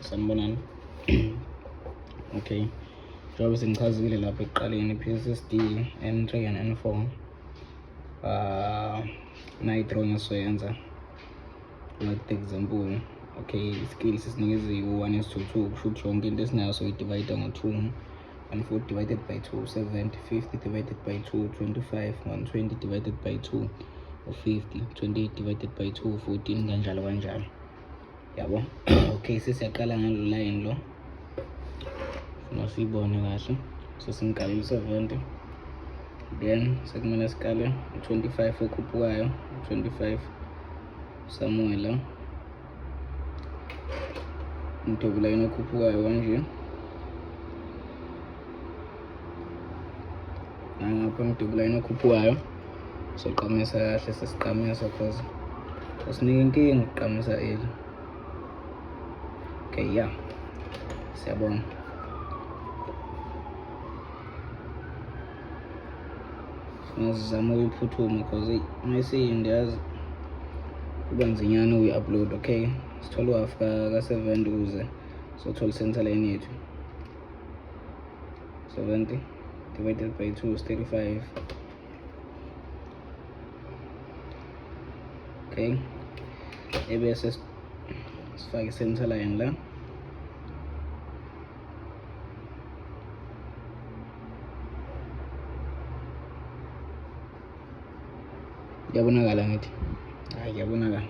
Sanibonani. Okay, njengoba sengichazile lapha ekuqaleni, PSSD N3 and N4, nayi drawing esizoyenza like the example. Okay, i-scale sisinikeziwe 1 is to 2, kusho ukuthi yonke into esinayo soyi-divide ngo-2. 14 divided by 2, 70. 50 divided by 2, 25. 120 divided by 2, 50. 28 divided by 2, 14, kanjalo kanjalo, yabo. Okay, sesiyaqala ngalo line lo, funa siyibone kahle. Sesimqalile u-70, then sekumele sikale u-25 okhuphukayo, u-25 somewhere la, ngidwebe ulayini okhuphukayo kanje, nangapha ngidwebe ulayini okhuphukayo. Soqamisa kahle, sesiqamisa cause usinika inkinga ukuqamisa eli. Okay, yeah, siyabona. Ngizama ukuyiphuthuma cause mayisiyinde, yazi, kuba nzinyana ukuyi-upload. Okay, sithole u-half ka-70 ukuze sothola i-center line yethu. 70 divided by 2 is 35. Okay, ebese sifake i-center line la. Kuyabonakala ngithi? Hayi, kuyabonakala.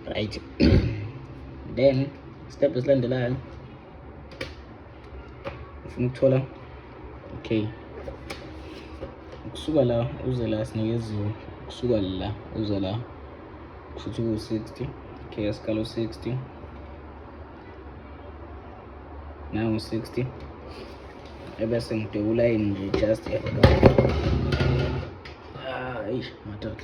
Right, then step esilandelayo ufuna ukuthola, okay, ukusuka la uze la sinikeziwe, ukusuka la uze la kushuthi ku-60. Okay, asikalo 60, nangu 60, ebese ngidweba ulayini nje, just, ah, eish madoda,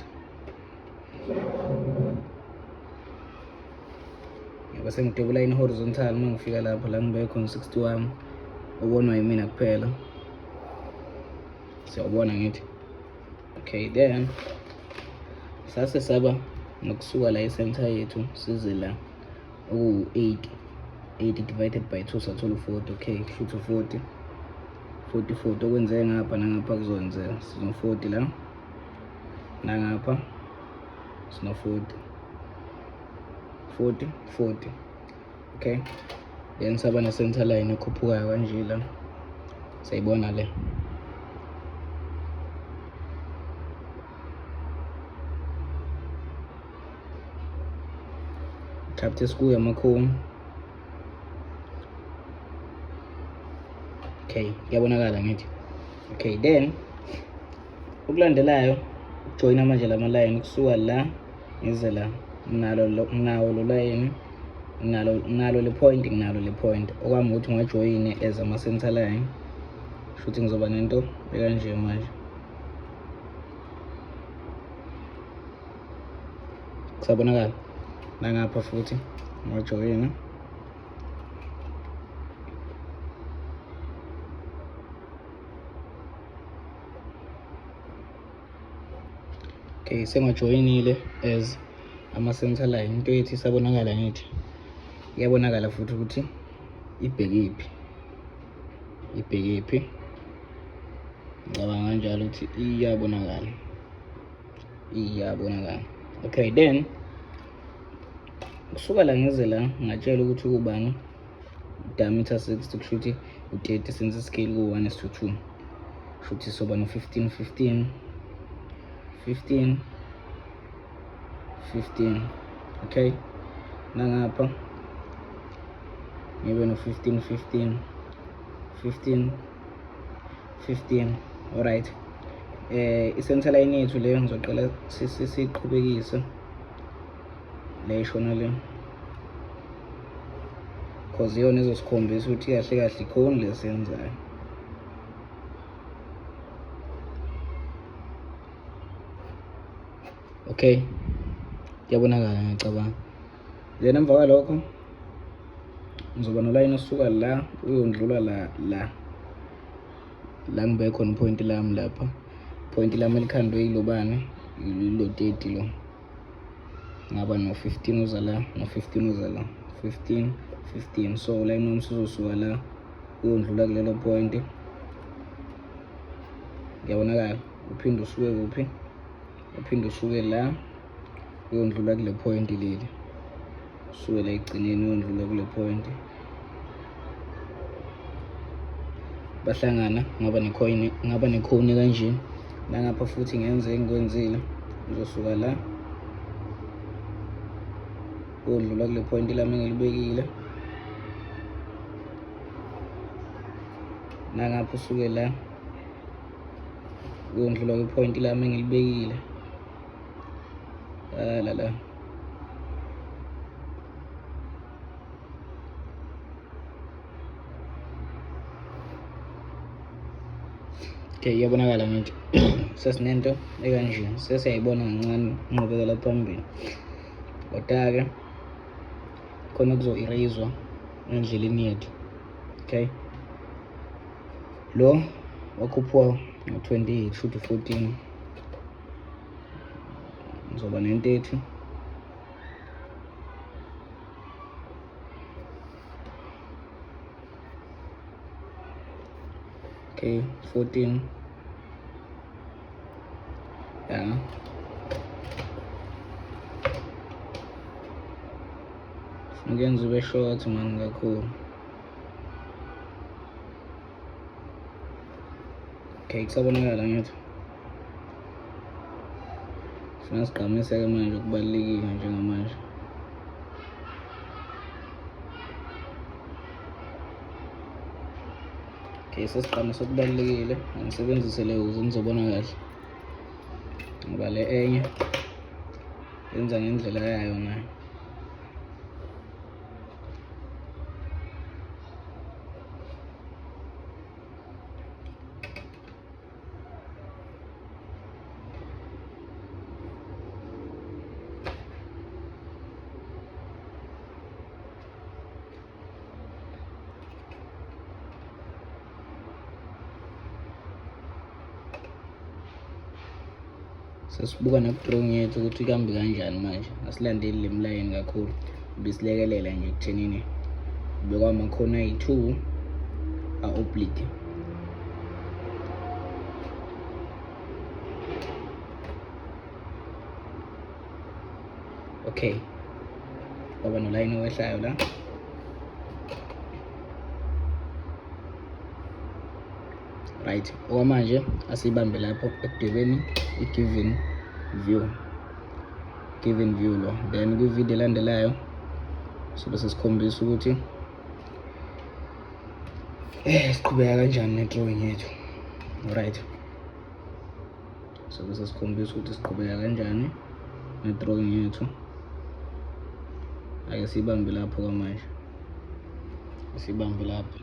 ebese ngidweba ulayini horizontal. Uma ngifika lapho la ngibeke khona 61, ubonwa yimina kuphela, siyawubona ngithi. Okay, then sase saba nokusuka la i-center yethu size la okuwu-80. 80 divided by 2, sathola u-40. Okay, kusho ukuthi u-40, 40, 40. Okwenzeke ngapha nangapha kuzokwenzeka. Sino-40 la, nangapha sino-40, 40, 40. Okay, then saba ne-center line ekhuphukayo kanje la, siyayibona le. Chapter esikuyo amakhoni. Okay, kuyabonakala ngithi. Okay, then okulandelayo ukujoyina manje lama line kusuka la ngize la. Nginalo, nginawo lo line, nginalo, nginalo le point, nginalo le point. Okwami ukuthi ngiwajoyine as ama center line, futhi ngizoba nento ekanje manje. Kusabonakala nangapha futhi ngiwajoyina. Okay, sengiwajoyinile as ama-center line. Into yethu isabonakala ngithi, iyabonakala futhi ukuthi ibhekephi, ibhekephi. Ngicabanga kanjalo ukuthi iyabonakala, iyabonakala. Okay, then kusuka la ngize la, ngatshela ukuthi kubani diameter 60, kusho ukuthi u-30, since scale ku-1 is to 2, kusho ukuthi soba no-15, 15, 15, 15. Okay, nangapha ngibe no-15, 15, 15, 15. Alright, i-center line yethu leyo ngizoqala siqhubekise le ishona le, cause iyona ezosikhombisa ukuthi kahle kahle ikhoni lesiyenzayo. Okay, kuyabonakala ngiyacabanga. Then emva kwalokho ngizoba nolayini osuka la uyondlula la, la la ngibeke khona point lami lapha, point lami elikhandwe yilobani, yilo 30 lo. Ngaba no-15 uza la, no-15 uza la, 15 15. So line wami sizosuka la uyondlula kulelo point, ngiyabonakala. Uphinde usuke kuphi? Uphinde usuke la uyondlula kule point leli, usuke la ekugcineni uyondlula kule point. Bahlangana, ngaba necoin, ngaba nekhoni kanje. Nangapha futhi ngenze engikwenzile, uzosuka la uyodlula kule point lami engilibekile. Nangapha usuke la uyondlula kwipoint lami engilibekile. La la. Okay, iyabonakala manje. Sesinento ekanje, sesiyayibona kancane inqubekela phambili. Kodwa-ke khona kuzo-erase-wa endleleni yethu. Okay, lo wakhuphuka ngo-28, shuthi 14, ngizoba ne-30. Okay, 14, yeah. Funa ukuyenza ube short man kakhulu. Okay, kusabonakala ngithi funa sigqamise-ke manje okubalulekile njengamanje. Okay, sesigqamise okubalulekile. Angisebenzise le ukuze nizobona kahle, ngoba le enye yenza ngendlela yayo nayo. Sesibuka nakudrawing yethu ukuthi kuhambe kanjani manje. Asilandeli le mlayini kakhulu, bisilekelela nje ekuthenini bekwamakhona ayi-2 a-oblique. Okay, kwaba nolayini owehlayo la. Right, okwamanje asiyibambe lapho ekudwebeni i-given view, given view lo. Then kwivideo elandelayo sobe sesikhombisa ukuthi siqhubeka kanjani ne-drawing yethu. Alright, sobe sesikhombisa ukuthi siqhubeka kanjani ne-drawing yethu. Ake siyibambe lapho kwamanje, siyibambe lapho.